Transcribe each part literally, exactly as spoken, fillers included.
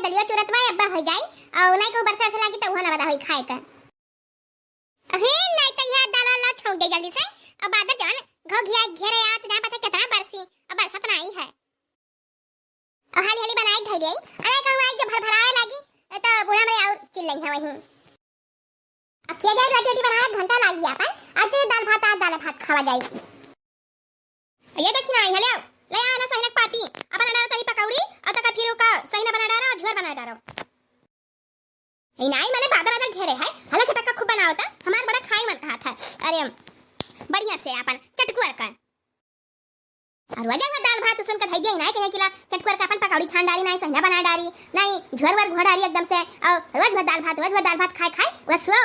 तलियो चुरत बा, अब्बा होइ जाई, अउ नाहीं कहूँ बरसा से लागी त उहाँ न बदा होई खाए का। अहे, नाहीं त इहाँ दाल वाल छौंक दे जल्दी से, अउ बादर जवन घौ घिया घेरे आवत जाए, पता केतना बरसी, अउ बरसत नाहीं है। अउ हाली हाली बनाए धइ देई, अरे कहूँ आई जे भरभरावे लागी, त बूढ़ा मरे अउर चिल्लई है वहीं। अब किया जाए, रोटी रोटी बनावे घंटा लागी आपन, आज दाल भात, आज दाल भात खावा जाई। ये देखी ना, यहाँ ले आओ, ले आओ ना सोहिना क पाती, अब बना डारो तनी पकौड़ी, अउ तका फिर ओका सोहिना बना डारो, झुअर बना डारो। ई नाहीं मने बादर आदर घेरे है, हला छटक का खूब बनावत, हमार बड़ा खाए मन कहत है। अरे बढ़िया से आपन चटकुअर कर। अउ रोज एक बार दाल भात सुन के धइ दिया ही नाहीं, कहीं किला चटकुअर का आपन पकौड़ी छान डारी, नाहीं सोहिना बना डारी, नाहीं झुअर वर घोड़ा डारी एकदम से, अउ रोज भर दाल भात, रोज भर दाल भात खाए खाए, वह सो।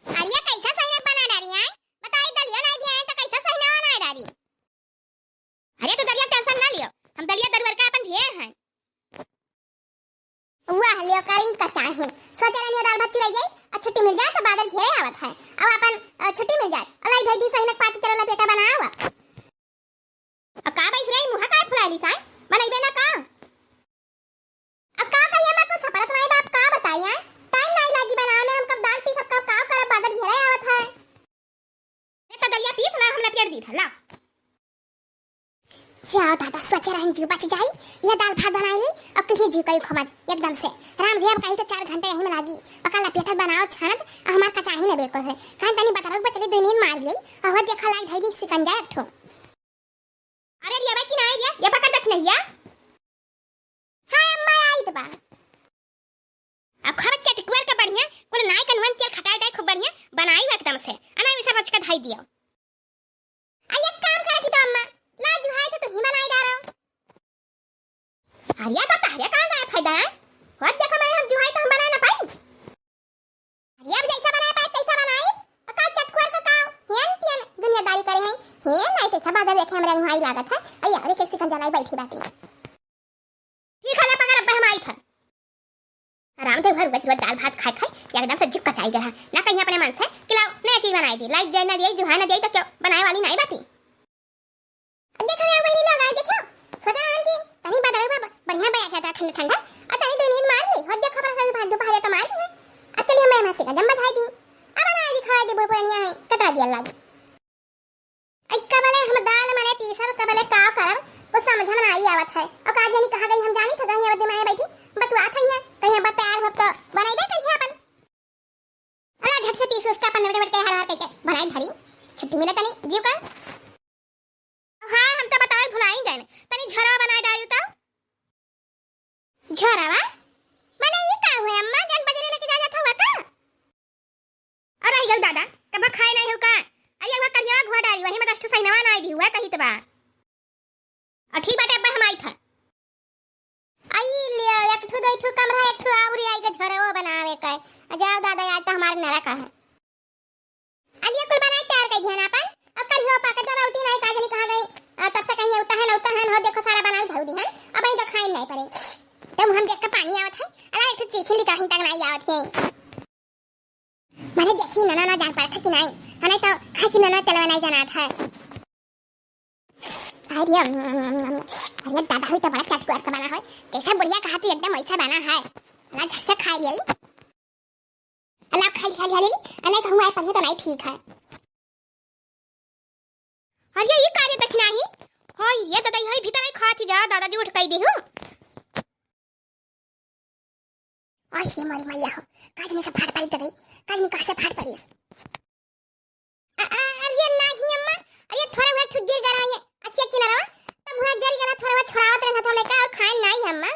अरे कैसा सोहिना बना डारी है? बताई दलिया नाहीं भी है तो कैसा सोहिना बना डारी? अरे तू दलिया क tension ना लियो, हम दलिया दरुअर का आपन भिए हैं। वाह, लियो करी का चाहे। सोचे रहनी दाल भात चुराई जाई, अउ छुट्टी मिल जाए तो बादर घेरे आवत है। अब आपन, अ, छुट्टी मिल जाए, अउ लाई धई दी सोहिना क पाती चलो लपेटा बनावा। अब का बैस रही, मुँह का फुलाइली साई, बनइबे ना का? अब का कहिए, मैं कुछ सपरत नाहीं बाप, का बताई है? Time नाहीं लागी बनावे में, हम कब दाल पीसब, कब का करब, बादर घेरे आवत है। ए, त दलिया पीस ना, हम लपेट दी था, ला। जाओ दादा, सोचे रहन जीव बच जाई, यह दाल भात बनाई ली, अब कहीं जीव कई खोमज एकदम से। राम जी, अब कहीं तो चार घंटे यहीं में लागी, पका लपेटत बनाओ छानत, अउ हमार कचाही न बेको से। कान तनी बतरक बचले दो नींद मार ली, अउ वह देखा लाग धई दी सिकंजा एक ठो। अरे रिया भाई कि ना रिया, ये पकड़ दखिनहिया। हाँ अम्मा, आई त बा। अब खावा चटकुअर का बढ़िया, कुल नाई का नुअन तेल खटाई डाई खूब बढ़िया, बनाई एकदम से। अनाई में सब रच के धाई दियो। आ एक काम करे की तो अम्मा, ला जुहाई तो तू ही बनाई डारो। अरे तो तहरे काम रहे फायदा है। होत देखो मैं हम जुहाई तो हम बनाए ना पाई। अरे अब जैसा बनाए पाए तैसा बनाई। अकाल चटकुअर का काव, हेन तेन दुनियादारी करे हैं। हेन नाई तैसा बाजार देखे हमरे मुहाई लागत है। अरे अरे कैसे कंजलाई बैठी बाटी। ठीक है, ले पकड़, अब हम आई था। आराम से घर बच दाल भात खाए खाए एकदम से जुक कचाई गया। ना कहीं अपने मन से कि लाओ, नया चीज बनाई दी, लाइक जाए ना दिए, जुहाई ना दिए तो क्यों बनाए वाली नाई बाटी। अब देखो ना बहिनी लोग, आज देखो, सोचा रहन कि तनी बदल में ब-, बढ़िया बया जाता ठंडा ठंडा, और तनी दो नींद मार ली, हो देखो अपना साथ भात दोपहर तो मार ली है। अब चलिए मैं मस्ती का दम बधाई दी, अब बनाई दी, खवाई दी, बुढ़ पुरानिया है, कतरा दिया लागी। आई कबले हम दाल मने पीसब, कबले का करब, कुछ समझ में नाई आवत है। और का जानी कहाँ गई, हम जानी था, कहीं अवधि मने बैठी बतुआ था, कहीं अब तैयार हो तो बनाई दे कहीं अपन। अरे झट से पीस उसका अपन बटे बटे हर हर करके बनाई धरी, छुट्टी मिले तनी जीव का। हाँ, हम तो बतावे भुलाई गए, तनी झरवा बनाई डाली तो। झरवा? मने ई का हुए अम्मा, जन बजरे लेके जा जात हुआ का? अरे रह गल दादा, कब खाए नहीं हो का? अरे हुआ करिया घोड़ा डारी, वही में दस ठो सैनवा नाई दी हुआ कही तो बा। और ठीक बाटे, अब हम आई था। आई लियो, एक ठो दो ठो कम रहा, एक ठो और आई के झरवा बनावे का। जाओ दादा, आज तो हमारे नरक है। अलिया कुल बनाई तैयार कर दिहन आपन। अब करियो पाकत बा, उती नाई का जानी कहाँ गई। आ, तब से कहीं उता है ना, उता है ना, हो देखो सारा बनाई धऊ दिहन। अब आई देखाई नहीं पड़े। तो मुँह में देख के पानी आवत है। अरे एक ठो चीखी ली कहीं तक नाई आवत है। मने देखी नना ना जान पड़त है कि नाई। हाँ, नाई तो खाई कि नना तेलवा नाई जानात है। अरे, अरे दादा, होई तो बड़ा चटकुअर का बना है। जैसा बुढ़िया कहा तू एकदम वैसा बना है। अला झट से खाई लिया। अला खाई, खाई, खाई, अने कहूँ आए पढ़े तो नहीं ठीक है। अरे ये कार्य दखिना ही। हाय, ये दादा, यही भीतर ही खाती जा, दादा जी उठ कई देहु। आई रे मोरी मैया हो, काजनी से फाट पड़ी तो गई, काजनी कहाँ से फाट पड़ी? अ-, अ-, अरे नहीं अम्मा, अरे थोड़ा बहुत छुज्जिर गरा ये, अच्छे किनारा, तब वहाँ जरी गरा थोड़ा बहुत छोड़ावत रहना था लेकर और खाए नहीं अम्मा।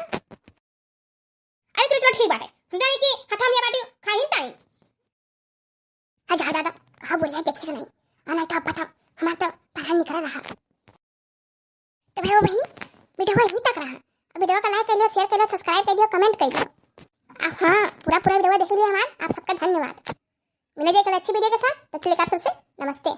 अरे चलो, चलो ठीक बाटे, हम जाने की हथाम ये बाटी खाइन ताई। हाँ, जा दादा, हाँ बुढ़िया देखी से नहीं, आ नहीं तो अब बताओ, हमार तो परान निकल रहा। तो भाई वो बहनी, वीडियो यहीं तक रहा। अब वीडियो का like कर लियो, share कर लियो, subscribe कर दियो, comment कर दियो। आ, हाँ, पूरा पूरा वीडियो देख लिया हमार, आप सबका धन्यवाद। मिले जाए कल अच्छी वीडियो के साथ, तब तक आप सबसे नमस्ते।